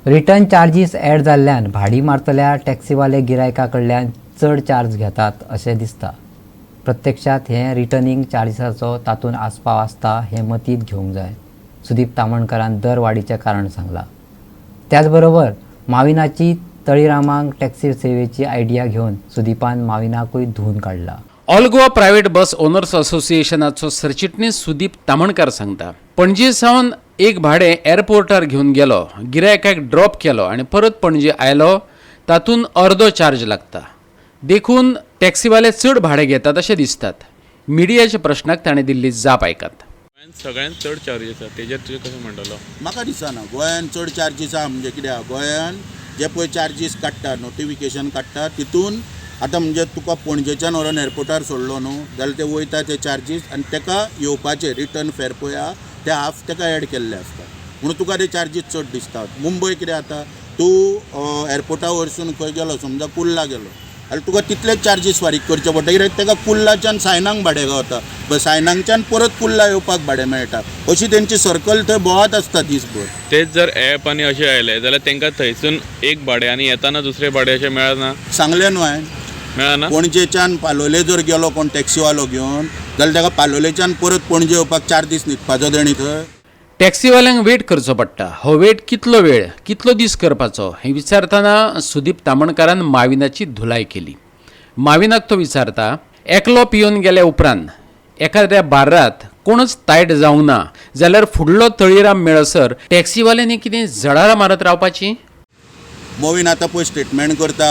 Return charges Adv जाल्ल्यान भाडी मारतल्या टॅक्सीवाले गिरायका कडल्यान चड चार्ज घेतात अशें दिसता. प्रत्यक्षांत हें रिटर्निंग चार्जीसाचो तातूंत आस्पाव आसता हें मतींत घेवंक जाय. सुदीप तामणकारान दर वाडीचें कारण सांगलां. त्याच बरोबर माविनाची तळीरामाक टॅक्सी सेवेची आयडिया घेवन सुदीपान माविनाकूय धुवन काडला. All Goa private bus owners असोसिएशनाचो सरचिटणीस सुदीप तामणकार सांगता, पणजे सावन एक भाडें एअरपोर्टार घेवन गेलो, गिरायकाक ड्रॉप केलो आनी परत पणजे आयलो, तातूंत अर्दो चार्ज लागता. देखून टॅक्सीवाले चड भाडें घेतात अशें दिसतात. मिडियाच्या प्रश्नाक ताणें दिल्ली जाप आयकात. गोंयांत सगळ्यांत चड चार्जीस आसा, तेजेर तुजें कशें म्हणटलो? म्हाका दिसना गोंयान चड चार्जीस आहा. म्हणजे कितें आहा, गोंयान जे पळय चार्जीस काडटा, नोटिफिकेशन काडटा, तितून आतां म्हणजे तुका पणजेच्यान व्हरोन एअरपोर्टार सोडलो न्हू जाल्यार ते वयता ते चार्जीस आनी तेका येवपाचे रिटर्न फेर पळय आहा ते हाफ तेका एड केल्ले आसता, म्हणून तुका ते चार्जीस चड दिसतात. मुंबय कितें जाता, तूं एअरपोर्टा वरसून खंय गेलो, समजा कुर्ला गेलो जाल्यार तुका तितलेच चार्जीस फारीक करचे पडटा, कित्याक तेका कुर्लाच्यान सायनाक भाडें गावता, सायनाकच्यान परत कुर्ला येवपाक भाडें मेळटा. अशी तेंची सर्कल थंय भोंवत आसता दीसभर. तेच जर एप आनी अशें आयले जाल्यार तांकां थंयसून एक भाडें आनी येताना दुसरें भाडें अशें मेळना? सांगलें न्हू हांवें. मेळना. पणजेच्यान पालोले जर गेलो कोण टॅक्सीवालो घेवन जाल्यार ताका पालोलेच्यान परत पणजे येवपाक 4 दीस न्हिदपाचो तेणी थंय. टॅक्सीवाल्यांक वेट करचो पडटा. हो वेट कितलो वेळ, कितलो दीस करपाचो हें विचारतना सुदीप तामणकारान माविनाची धुलाय केली. माविनाक तो विचारता, एकलो पिवन गेल्या उपरांत एखाद्या बार्रात कोणच तायट जावंक ना जाल्यार फुडलो तळीराम मेळसर टॅक्सीवाल्यांनी कितें जळारां मारत रावपाची? मोवीन आतां पळय स्टेटमेंट करता,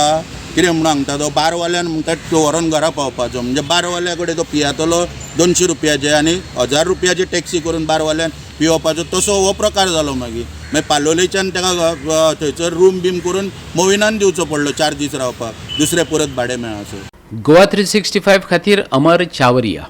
कितें म्हणून सांगता तो, बारवाल्यान म्हणटा तो व्हरोन घरा पावपाचो. म्हणजे बारवाल्या कडेन तो पियातलो 200 रुपयाचे आनी 1000 रुपयाची टॅक्सी करून बारवाल्यान पिवपाचो, तसो हो प्रकार जालो. मागीर मागीर पालोलेच्यान ताका थंयसर रूम बीम करून मोविनान दिवचो पडलो 4 दीस रावपाक, दुसरें परत भाडें मेळासर. गोवा 365 खातीर अमर चावरिया.